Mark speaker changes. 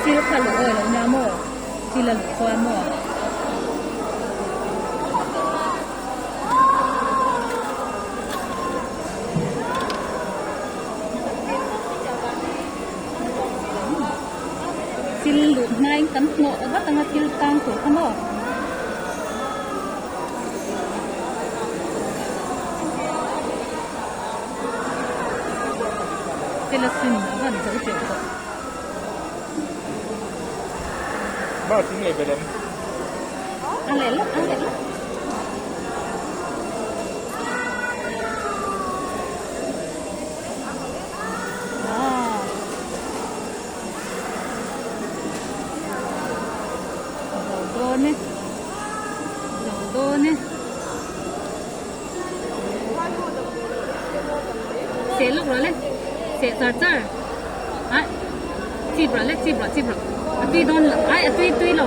Speaker 1: Chil kha luh awi lo nia maw? Chil a luh chuan maw? Chil luh hmain kan hnawh vat anga thil tang tur kha maw? Chil a sin a van zo teuh tawh.
Speaker 2: Ba thing leh belem.
Speaker 1: A leh lawk a leh lawk. Wow. Zo dawn e. Zo dawn e. Seh lawk rawh le. Seh char char. Ai. Chip rawh le chip rawh chip rawh. A tui dawn lo. Ai a tui tui lo.